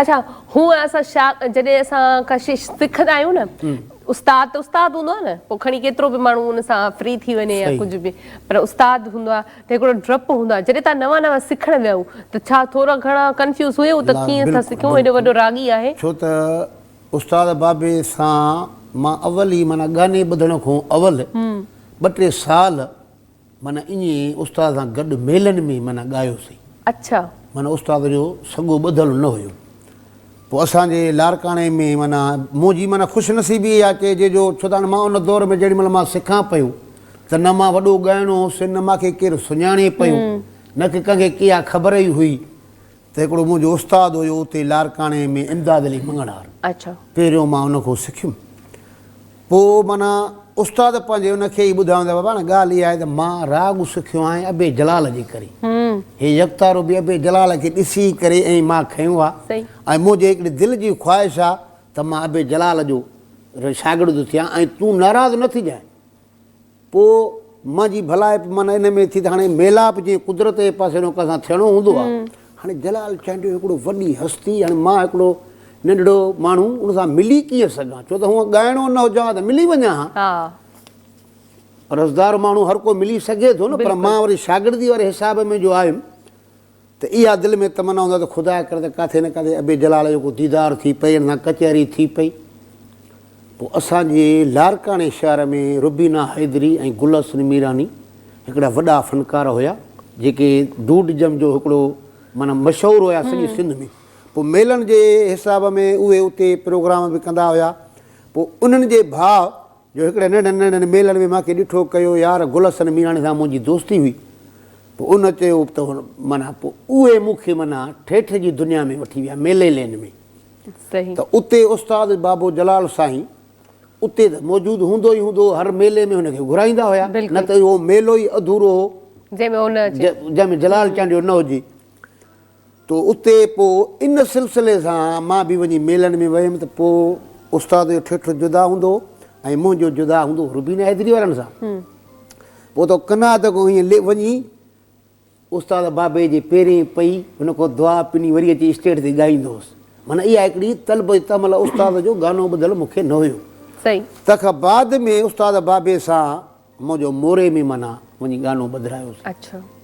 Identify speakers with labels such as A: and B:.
A: اڇا هونء اسان شا جڏهن اسان ڪا شي سکندا آهيون نه استاد ته استاد هوندو آهي نه پوء کڻي ڪيترو به ماڻهو ان سان فري ٿي وڃي يا ڪجهه به پر استاد هوندو آهي ته هڪڙو ڊپ هوندو آهي جڏهن تان نوان نوان سکڻ ويا ته ڇا ٿورا گهڻا ڪنفيوز هيو ته ڪيئن ٿا سکون ايڏو وڏو راڳي آهي.
B: ڇو ته استاد بابي سان مان اول ئي معنيٰ گاني ٻڌڻ کان اول ٻه ٽي سال معنيٰ ائين استاد سان گڏ ميلن ۾ معنيٰ ڳايوسين.
A: اڇا.
B: معنيٰ استاد جو سڳو ٻڌل نه هيو. پوء اسان جي لاڙڪاڻي ۾ معنيٰ منهنجي معنيٰ خوش نصيبي اها چئجي جو ڇو ته هاڻي مان ان دور ۾ جيڏي مهل مان سکان پيو ته نه مان وڏو ڳائڻو هوس نه مان کي ڪير سڃاڻي پيو نه ڪي ڪنهن کي ڪيها خبر ئي هئي ته هڪڙو منهنجو استاد هيو اتي لاڙڪاڻي ۾ امداد علي مڱڻهار.
A: اڇا.
B: پهريون مان ان کان سکيم. پوء معنيٰ استاد پنهنجي ان کي ئي ٻڌايو ته بابا هاڻي ڳالهه اها آهي ته مان راڳ سکيو آهيان ابي جلال جي ڪري. هي يڪتارو به ابي جلال کي ڏسي ڪري ۽ مان کنيو آهي ۽ منهنجي هڪڙي دل جي خواهش آهي ته مان ابي جلال جو شاگرد ٿيان ۽ تون ناراض نه ٿجانء. پوء منهنجي ڀلائپ معنيٰ ان ۾ ٿي ته هاڻي ميلاپ جيئن قدرت جي پاسي ڏانهن ڪنهن سان ٿيڻو هوندو آهي. هاڻي جلال چانڊيو هڪڙو وڏي هستي، هاڻي مان هڪڙو ننڍڙو ماڻهو ان سان ملي ڪيئن سگهان، ڇو ته هونء ڳائڻو نه هجان ها ته ملي وڃان ها. رزدار ماڻهو هر ڪو ملي سگهي ٿو نه، پر مان وري شاگردي واري حساب ۾ جو آيم ته اها دل ۾ تمنا هوندي آهي ته خدا ڪري ته ڪاٿي نه ڪاٿي ابي جلال جو ڪو ديدار ٿي پئي، ان سان ڪچهري ٿي پئي. پوء اسان جي لاڙڪاڻي شهر ۾ روبينا حيدري ۽ گل حسن ميراني هڪڙا وڏا فنڪار هيا، جيڪي ڊوڊ جم جو هڪڙو معنيٰ مشهور هيا سڄي سنڌ ۾. پوء ميلن جي حساب ۾ اهي اتي پروگرام به ڪندا هيا. پوء انهن جي ڀاء جو هڪڙي ننڍن ننڍن ميلن ۾ مان کي ڏٺو ڪيو يار گل حسن ميراڻي سان منهنجي دوستي هئي. پوء ان چيو ته معنيٰ پوء اهي مون کي معنيٰ ٺيٺ جي دنيا ۾ وٺي ويا ميلي لين ۾. ته اتي استاد بابو جلال سائين اتي ته موجود هوندو ئي هوندو هو، هر ميلي ۾ هن کي گهرائيندا هيا، نه ته اهو ميلو ئي اڌورو هو جنهن ۾ جلال چانڊيو نه هجي. تو اتي پوء ان سلسلي سان مان به وڃي ميلن ۾ ويم ته پوء استاد جو ٺيٺ جدا هوندو هو ۽ منهنجو جدا هوندو هو روبينه حيدري وارن سان. پوء ته قناعت کان ائين وڃي استاد بابي جي پيرين پئي هن کان دعا پني وري اچي اسٽيج تي ڳائيندو هوس. معنيٰ اها هڪڙي طلب هئي تنهن مهل استاد جو گانو ٻڌل مون کي نه هيو. تنهن کان بعد ۾ استاد بابي سان منهنجو موري ۾ معنيٰ وڃي گانو ٻڌرايوسين.